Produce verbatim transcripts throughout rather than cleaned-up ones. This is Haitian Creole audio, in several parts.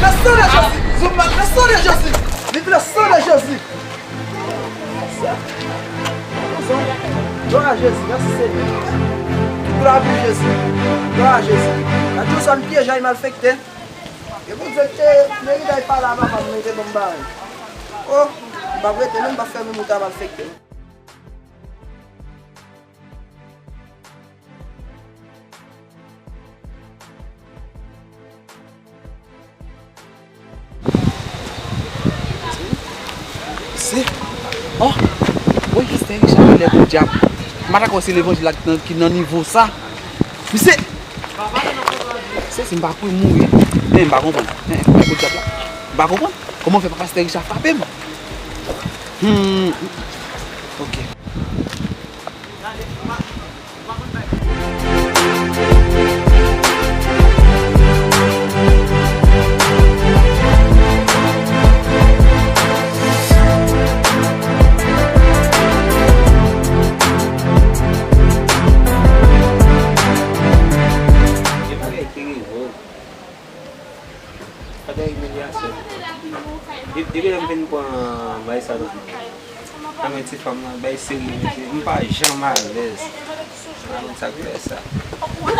Le sang de Jésus! Zumba, le sang de Jésus! Vive le sang de Jésus! Glwa a Jezi, mèsi Senyè. Glwa pou Jezi. Glwa a Jezi. Gade yon sòt pyèj a malfektè. E Bondye te merite al pale a papa m, li te ban m bagay. Oh, m p ap rete non, m p ap fè menm wout a malfektè. Se, oh, woy, pastè Richard genlè podyab. M pa ta kwè se levanjil la ki nan, ki nan nivo sa. Misye, se si m pa kouri mouri. Men m pa konprann. Men, men podyab la. M pa konprann. Kòman fè pastè Richard frape m? Hmm. Ok. Gen bagay ki rive w. Pandan imilyasyon. De-, depi lè m vin pran bagay sa nan men. Nan men ti fanm nan, bay serye, mesye. M pa janm alèz. M pa konn sa k fè sa. Men,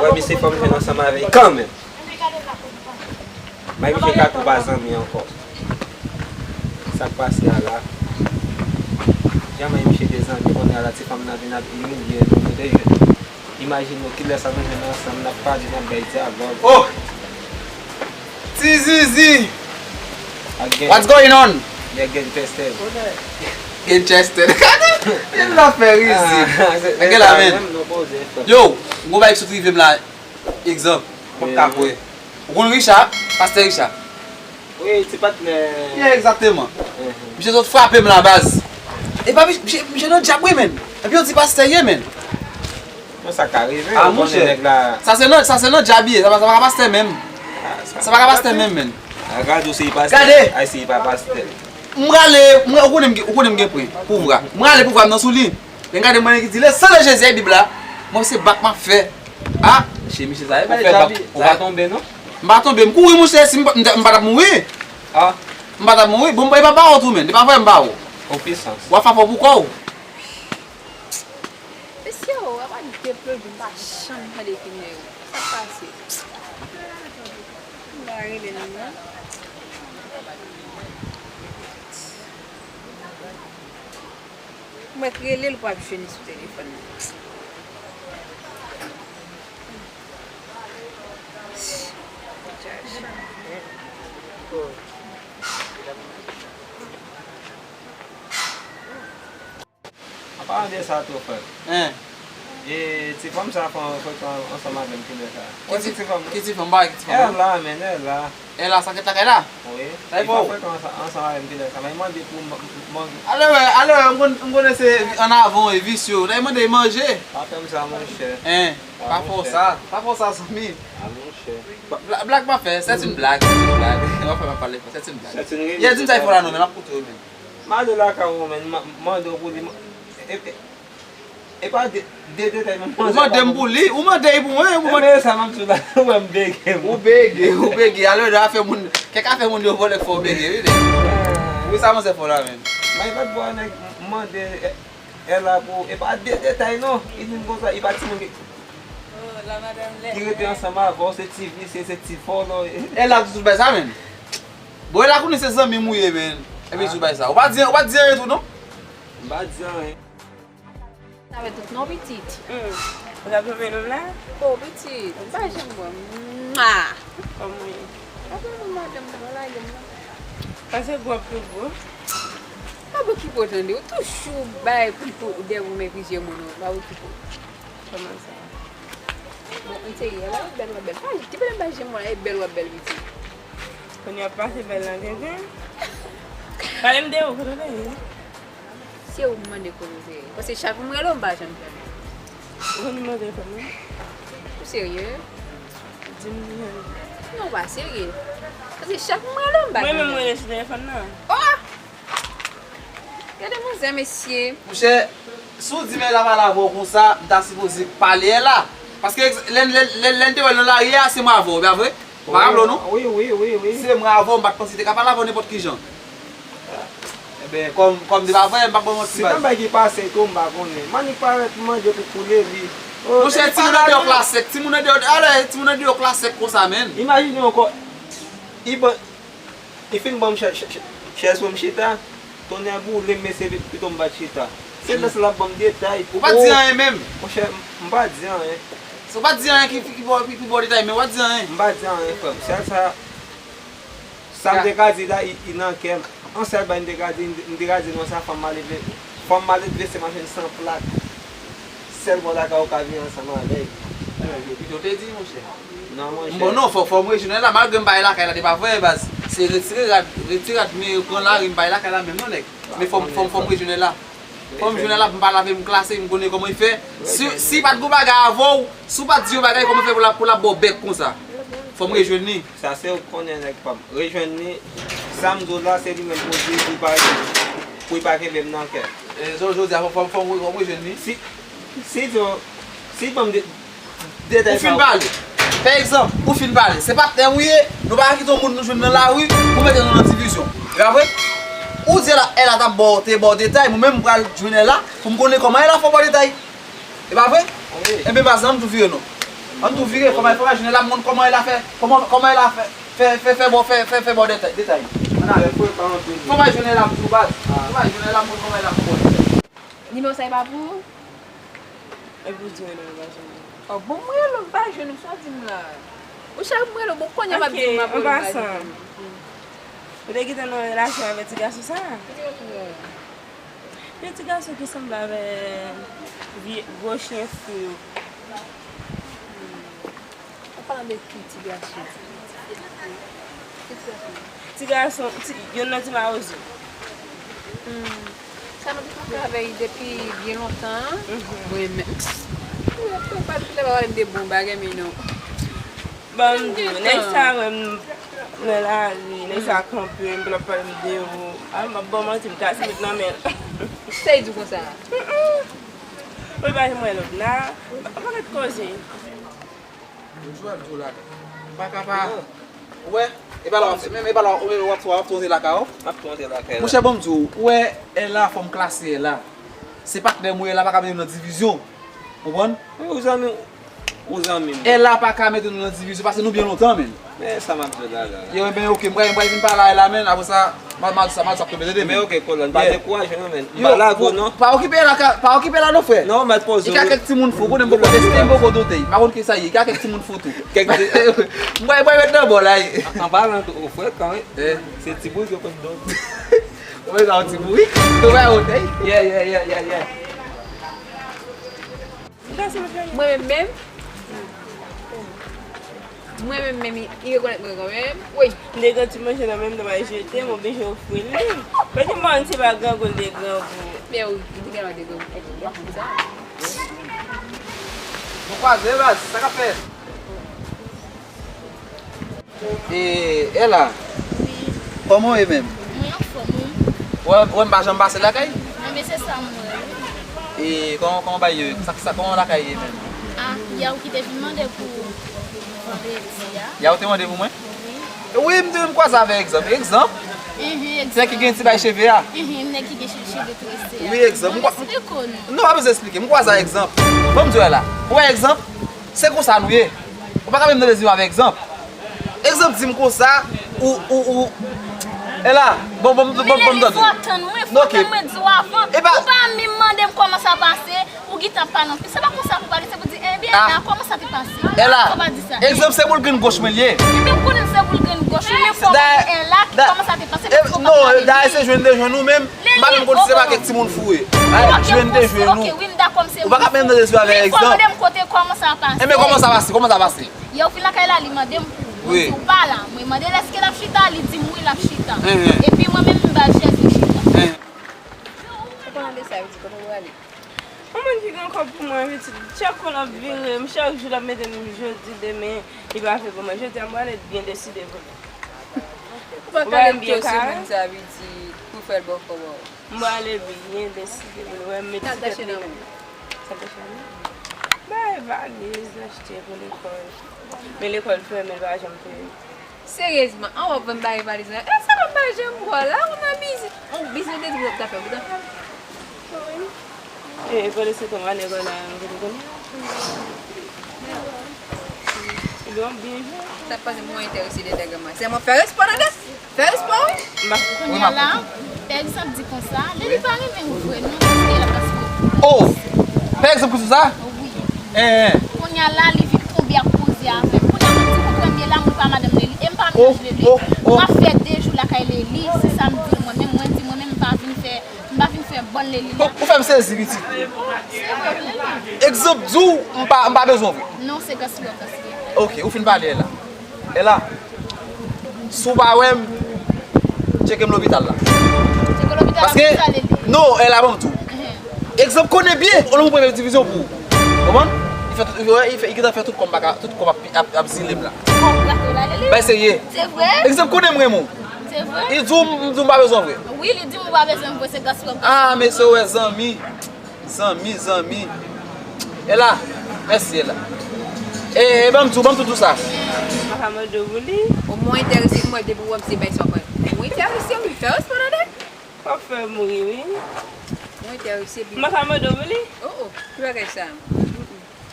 wè, mesye, fò m jwenn ansanm avè l kanmenm. Bay misye ka tou pa zanmi ankò. Sa k pase a la? Jan bay misye de zanmi, kounye a la, ti fanm nan vin ap imilye nou, nou te jwenn. Imajine w, kilè sa nou jwenn ansanm, n ap pale, n ap bay dyalòg. Oh! Ti Zizi! Ak gen, what's going on? Gen gen tèstè. Gen tèstè. Gade! Vin la fè rizib. Ah, se, gade la, men. Yo, gon bagay ki sot rive m la. Egzanp, m p ap ka kwè. Ou konn Richard? Pastè Richard. Wi, ti patnè. Yeah, egzakteman. Mhm. Misye sot frape m la, baz. E pa misye, misye, misye nan djab, wi, men. Epi yo di pastè ye, men. Non, sa ka rive, ah, ou konnen monchè, nèg la. Sa se nan, sa se nan djab ye, sa pa, sa pa ka pastè menm. Ah, sa pa ka pastè menm, men. A gade w se pastè, gade. Ay, se pa pastè. M rale, m ra-, ou konnen m gen, ou konnen m gen pwen, pouvwa. M rale pouvwa m nan sou li. Men gade mwen ki di, le sang de Jésus, e Bib la. Mwen se bak m ap fè. Ah, che misye sa, e bay djab. Ou pa tonbe, non? M pa tonbe, m kouri, monchè, si m pa, m ta, m pa t ap mouri. Ah. M pa t ap mouri. Bon, e pa ba w tou, men. E pa vre m ba w. Ou pwisans. W ap frape w pou kò w. Mesye, w ap deplode, m pa janm tande fim nan yo. Sa k pase? M pa rele l non. Mwen k rele l pou ap jwenn sou telefòn nan. An palan de sa tou, frè m. Hein. E ti fanm sa fè, fè frekan ansanm avè m kilè sa. Ki ti fanm? Ki ti fanm? Ba ki ti fanm? Ella, men, Ella. Ella, sa k ap lakay la? Wi. Sa e fò. Li pa frekan ansanm, ansanm avè m kilè sa. Men mande pou m, m, m. Alè wè, alè wè, m konn, m konnen se annavan e visye. Lè mande manje. Pa fè m sa, monchè. Hein. Pa fè w sa. Pa fè w sa, zanmi. A, monchè. Bla-, blag m ap fè, c'est une blague, c'est une blague. Ou pa fè m ap pale, c'est une blague. Ye, di m sa e fò la non, men m ap koute w, men. M ale lakay ou, men, m, m mande w pou li. E, e, e pa de, de detay, men. Ou mande m pou li, ou mande l pou mwen, ou mande. Men sa m ap di w la, ou wè m bege, mwen. Ou bege, ou bege. Alò, afè moun, kèk afè moun yo vòlè k fè w bege, wi, nèg. Wi, sa manzè fè w la, men. May lòt bò, nèg, m mande, e, Ella pou, e pa de detay, non. Li di m konsa, e pa timoun ki, ki rete ansanm avè w, se ti visye, se ti vòlò. Ella di tout bay sa, men. Bon, Ella konnen se zanmi m ou ye, men. Epi di tout bay sa. Ou pa di, ou pa di anyen tou, non? M pa di anyen. Sa fè tout non, pitit. Hmm. Ou t ap tonbe nan m la? Bon, pitit, m pa janm wè m. Mwa! Kòman w ye? Apa nou madanm nan lage m nan? Pase gwo ap tou gwo. Pa okipe w tande, ou toujou bay pitit ou dèyè pou men plizyè moun, ou pa okipe w. Kòman sa? Bon, m serye, wè bèl, wè bèl. Pa, depi lè m pa janm wè, e bèl, wè bèl, pitit. Kounye a pase bèl nan kenken. Pale m de ou, kote w te ye? Se ou m mande kote w te ye. Paske chak m rele w, m pa janm tande. Ou konn nimewo telefòn mwen? Ou serye? Di m nimewo. Non, ou pa serye. Paske chak m rele w, m pa janm tande. Mwen menm rele sou telefòn nan. Oh! Gade manzè, mesye. Monchè, si w di m Ella pale avè w konsa, m ta sipoze pale Ella. Paske lè, lè, lè, lè n te wè l nan lari a, se mwen avè w, pa vre? Ou pa raple w, non? Wi, wi, wi, wi. Se mwen avè w, m pa t panse te ka pale avè w nenpòt ki jan. Enben, kòm, kòm li pa vre, m pa ban w manti, baz. Se nan bagay ki pase tou, m pa konnen. Manik parèt manje pou koule li. Oh, monchè, timoun andeyò klasik, timoun andeyò, alè, timoun andeyò klasik konsa, menn. Imajine ankò, li ban, li fin ban m chè-, chè-, chè-, chèz pou m chita. Tonnè boule m, mesye, pito m pa t chita. Se lè sa l ap ban m detay. Ou pa t di anyen menm? Monchè, m, m pa t di anyen. Ou pa t di anyen ki, ki, ki ba w, ki, ki ba w detay, men ou pa t di anyen. M pa t di anyen, frè m. Sèl sa, sa m te ka di la, li, li nan kè m. Yon sèl bagay m te ka di, m te ka di non sa, fò m maledve, fò m maledve se machin san plak. Sèl bò lakay ou ka viv ansanm avè l. Pito te di, monchè. Non, monchè. Bon, non, fò, fò m rejwenn la, malgre m pa gen lakay la, te pa vre, baz. Se retire rad, retire rad, men pran lari, m pa gen lakay la menm, non, nèg. Men fò m, fò m, fò m rejwenn la. Fò m jwenn la, m pale avè l, m klase, m konnen kòman l fè. Si, si pa t gon bagay avè w, si w pa t di yon bagay, kòman fè pou l ap, pou l ap ba w bèk konsa? Fò m rejwenn li. Sa se ou k konnen, nèg pa m. Rejwenn li. Sa m di w la, se li menm pou di, pou li pa, pou li pa kenbe m nan kè. E, jodi, jodi a, fò, fò, fò, fò m rejwenn li. Si, si di w, si ban m de, detay sa yo. Ou fin pale. Fè egzanp, ou fin pale. Se patnè m ou ye, nou pa ka kite yon moun nou jwenn nan lari pou mete nou nan divizyon. E pa vre? Ou di Ella, Ella t ap ba w, te ba w detay, mwen menm m pral jwenn Ella pou m konnen kòman Ella fè w ba w detay. E pa vre? Wi. Enben, baz, ann tou vire non. Ann tou vire, fò m al, fò m al jwenn Ella, m konn kòman Ella fè, kòman, kòman Ella fè, fè, fè, fè ba w, fè, fè, fè ba w detay, detay. Ann ale. Fò m al jwenn Ella, m di w, baz. Fò m al jwenn Ella, m konn kòman Ella fè ba w detay. Nimewo sa e pa pou ou? E pou di mwen non, m pa jwenn li. Oh, bon, m rele w, m pa jwenn ou, sa w di m la? Ou chak m rele w, bon, kounye a m ap di w m ap rele w, m pa jwenn ou. Ou te gentan nan relasyon avèk ti gason sa? Ki ti gason sa? Yon ti gason ki sanble avèk vye, gwo chen fou yo. Ou pale de ki ti gason? Ki ti gason? Ti gason, ti, youn nan ti mawozo. Hmm. Sa nou te kontre avè l depi byen lontan. Mhm. Mwen menm. Ou pa, ou pa, ou pa pale m de bon bagay, men non. Ban m di w, nèg sa wè m nan lari, nèg sa kanpe m, epi l ap pale m de ou. A, m ap ba w manti, m kase met nan men l. Sa l di w konsa? Mm, mm. Ou pa janm wè lòt la. Ou pa ret koze. Yo jwe ak di w la. Pa ka pa. Ou wè? E pa la w ap, men, men e pa la w ap, w ap, w ap tonze lakay ou. M ap tonze lakay la. Monchè, ban m di w, ou wè, Ella, fò m klase Ella. Se patnè m ou ye, Ella pa ka mete m nan divizyon. Konprann? Wi, ou zanmi, ou zanmi m. Ella pa ka mete nou nan divizyon, paske nou byen lontan, menn. Men sa m ap di w la, la. Yo, men oke, m pral, m pral vin pale a Ella, menn. Apre sa, ma, ma, sa, ma, sa ap tonbe tande, men. Men oke, kolòn, pa dekouraje non, menn. M pa la gwo non. Pa okipe Ella, ka, pa okipe Ella non, frè. Non, m ap poze. Li ka kèk timoun fou, konnen m poko teste, m poko doute. M pa konn kisa ye, li ka kèk timoun fou tou. Kèk ti. M pral, m pral met nan bò la, ye. An, an palan tou, ou frè, kan, eh, se ti bourik yo konn don. Ou wè sa, yon ti bourik? Ou wè, otèy? Yeah, yeah, yeah, yeah, yeah. Mwen menm menm, mwen menm menm, li, li rekonèt mwen kanmenm. Wi. M te gen ti manje nan men m, nan manje jete, m oblije ofri l li. Pèdi m pa konn si pa grangou l te grangou. Men wi, li te genlè te grangou, w ap konn sa. Nou kwaze, baz, sa k ap fèt? E, Ella, wi, kòman w ye menm? Mwen anfòm, wi. Ou wè, ou wè m pa janm pase lakay? Enben, se sa m wè, wi. E, kòman, kòman bagay yo ye? Sa, sa, kòman lakay ye menm? A, yè ou ki te vin mande pou vandredi a. Yè ou te mande pou mwen? Wi. Wi, m te, m kwaze avè Egzanp. Egzanp? Mhm, Egzanp. Se ki gen ti bay cheve a? Mhm, nèg ki gen che-, cheve trese a. Wi, Egzanp. Non, pa bezwen eksplike. M kwaze a Egzanp. Ban m di w la. Ou wè Egzanp? Se konsa nou ye. Ou pa ka menm nan lezi avè Egzanp. Egzanp di m konsa, ou, ou, ou, Ella, bon, bon, bon, bon, bon, fò tann mwen, fò tann mwen di w avan. Ou pa menm mande m kòman sa pase, ou gentan pale anpil. Se pa konsa pou pale, se pou di, enben, Ella, kòman sa te pase? Ella, Egzanp se boul grenn goch mwen l ye. Enben, m konnen se boul grenn goch ou, men fò mande Ella ki kòman sa te pase, men fò pa pale. Non, dayè se jwenn te jwenn ou menm. M pa menm konn si se pa kèk timoun fou ye. Jwenn te jwenn ou. Ou pa ka menm nan lezi avè Egzanp. Men fò mande m kote, kòman sa pase. Enben, kòman sa pase? Kòman sa pase? Yè ou vin lakay la, li mande m pou mwen, wi, si w pa la. Mwen mande l èske l ap chita, li di m wi, l ap chita. Enhen. Epi mwen menm, m ba l chèz, li chita. Enhen. Ou konnen de sa, yo di kote w prale. Yon moun ki gen kòb pou mwen, pitit, chak kou l ap vire m, chak jou l ap mete m jodi, demen, li pa fè pou mwen. Jodi a, m prale byen deside pou li. Ou pa ka lè m byen kare. Semèn sa, piti, pou fè l ba w kòb ou. M prale byen deside pou li. Wè, m met ti tèt li menm. Sa k te chè nan men w? Bay valiz, achte pou lekòl. Men lekòl fèmen, l pa janm fè. Seryezman, an w ap ban m bare valiz la? E sa w ap bare janm wè la, ou nan biznis. On biznis de di w ap ta fè, bouda. E, pandan se tan, ann ale la, kote konnen. Ebyen, w ap byen jwe. Sa k pase, mwen enterese de nèg an mwen. Sèlman fè respè, tande? Fè respè, wi. Kounye a la, pè egzanp di konsa, Leli pa renmen ou vre, non, paske l ap gaspiye. Oh! Pè egzanp konsa? Wi. Eh, eh. Kounye a la, li vin tonbe ap koze avè m. Kounye a, mwen di kontrè m ye la, mwen pa madanm Leli, e m pa menaj Leli. Oh, oh. M ap fè de jou lakay Leli, se sa m di l mwen menm, mwen di mwen menm, m pa vin fè, m pa vin fè bòn Leli la. Ou, ou fè m sezi, pitit. Se vre, Leli. Egzanp di w, m pa, m pa bezwen w vre. Non, se gaspiye w ap gaspiye. Ok, ou fin pale la. Ela, si w pa wè m, tcheke m lopital la. Tcheke lopital la, paske, pou sa, Leli? Non, Ela, ban m di w. Egzanp, konnen byen, ou nan yon premye divizyon pou ou. Konprann? Li fè tout, li fè, li fè, li gentan fè tout kòb, tout kòb ap, ap, ap zile m la. Kòb gato la, Leli? Bay serye. Se vre? Egzanp, konnen m renmen w. Se vre? Li di w, m di w m pa bezwen w vre. Wi, li di m ou pa bezwen m vre, se gaspiye w ap gaspiye. Ah, mesye, w wè zanmi. Zanmi, zanmi. Ela, mèsi, Ela. E, e, ban m tou, ban m tou, tou sa. M pa ka mande w pou li. O, mwen enterese, mwen, depi w wè m se bay sa w pran. Mwen enterese, wi, fè respè, tande. W ap fè m ri, wi. Mwen enterese, bi. M pa ka mande w pou li. O, o, ki bagay sa?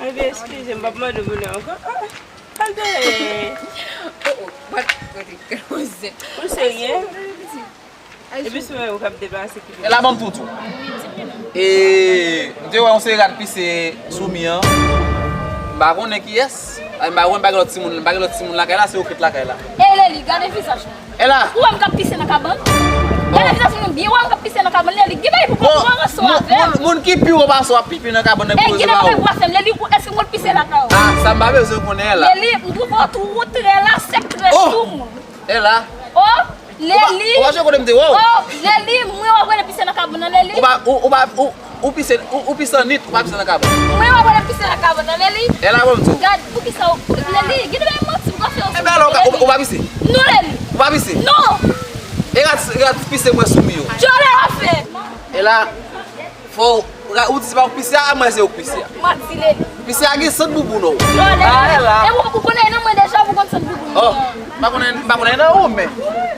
Ebyen, eskize m, m p ap mande w pou li ankò. Ah, tande. O, o, bat, kote, kote. Ou serye? Epi si w wè yo k ap deplase ki vin. E la, ban m tou tou. E, m te wè yon seri rad pise sou mi an. M pa konnen kiyès. M pa konnen, m pa gen lòt timoun, m pa gen lòt timoun lakay la, se yo k ret lakay la. E Leli, gade vizaj mwen. E la. Ou wè m k ap pise nan kabann? Gade vizaj mwen byen, ou wè m k ap pise nan kabann, Leli. Gen bagay pou kòmanse avè m. Moun, moun ki pi wo pase w ap pipi nan kabann nan. E gen bagay pou pase m, Leli, ou, èske m konn pise lakay ou? Ah, sa m pa bezwen konnen la. Leli, m twouve w tou trè la, sèk trè sou mwen. E la. Oh, Leli. Ou pa, ou pa sonje kote m te wè w? Oh, Leli, mwen w ap rele pise nan kabann nan, Leli. Ou pa, ou, ou pa, ou, ou pise, ou, ou pise an nit, ou pa pise nan kabann. Mwen w ap rele pise nan kabann nan, Leli. E la, ban m di w. Gad, poukisa w, Leli, gen de bagay manti m pral fè w. Enben alò, ou, ou pa pise? Non, Leli. Ou pa pise? Non. E rad, rad pise mwen sou mi yo. Djòlè w ap fè. E la. Fò w, ou di se pa ou k pise a, mwen se ou k pise a. Manti, Leli. Pise a gen sant boubou non. Djòlè. Ah, e la. E ou, ou konnen nan mwen deja, ou konn sant boubou non. Oh, m pa konnen, m pa konnen nan ou, men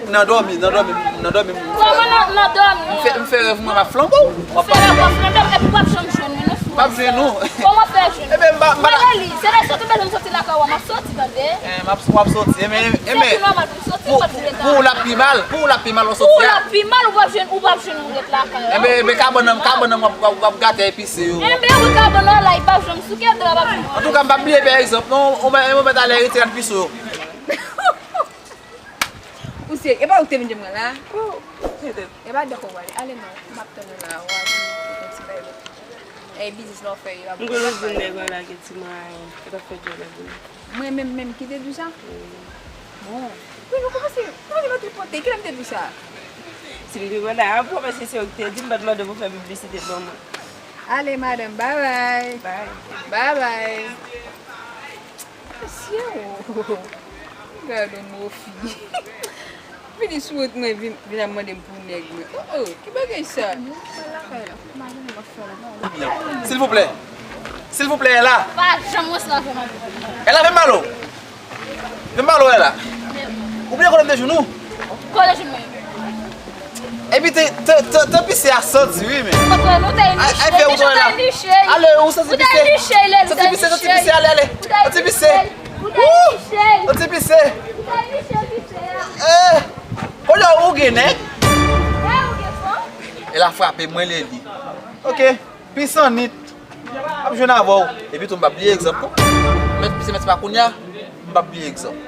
nan dòmi, nan dòmi, nan dòmi. Kòman nan, nan dòmi? M fè, m fè rèv mwen m ap flanbe w. Ou fè rèv w ap flanbe m, epi w p ap janm jwenn mwen non. W p ap jwenn nou. Kòman fè jwenn? Ebyen, m pa, m pa. Mwen, Leli, se lè soti bezwen m soti lakay ou a, m ap soti, tande. Eh, m ap, w ap soti. Enben, enben. Se tou nòmal pou m soti, pou, m p ap vin pou, pou w l ap pi mal, pou w l ap pi mal, w ap soti a. Pou w l ap pi mal, ou p ap jwenn, ou p ap jwenn moun ret lakay la. Enben, enben, kabann nan, kabann nan, w ap, w ap, w ap gate epi se yo. Enben, wi, kabann nan la, li p ap janm souke, dra p ap janm. Antouka, m p ap bliye, pa egzanp, non, yon, yon mèt ale rete rad pise yo. Ou serye? E pa ou ki te vin jwenn mwen la? Oh, tete. E pa dèk ou pale. Ale non, m ap tann ou la, w a vin pou yon ti bay. E biznis la w fè yo ap. M konn yon nèg la ki ti mwen, e t ap fè djòlè pou li. Mwen menm, menm ki te di w sa? Wi. Bon. Wi, nou kòmanse, nou kòmanse nan tripote. Kilè m te di w sa? Si m te konnen, a, bon, paske se ou ki te di m, m pa t mande w pou fè piblisite ban mwen. Ale, madanm, babay. Bay. Babay. Mesye, o. Gad on mofi. Vini sou wout mwen, vin, vin ap mande m pou nèg mwen. Oh, oh, ki bagay sa? Silvouplè. Silvouplè, Ela. Pa janm wè sa fè mal. Ela, fè m pale w. Fè m pale w, Ela. Ou bliye kote m te jwenn ou? Kote w jwenn mwen? Epi te, te, te, te pise a santi, wi, men. Kontre nou te niche, niche, te niche. Ale, ou santi pise? Santi pise, santi pise, ale, ale. Santi pise. Ou te niche. Santi pise. Ou te niche, pise a. Eh, kote ou gen nèg? Eh, ou gen fanm? E la frape mwen, Leli. Ok. Pis an nit. M ap jwenn avè w. Epi tou, m p ap bliye egzanp, non. Mèt pise, mèt se pa kounye a, m p ap bliye egzanp.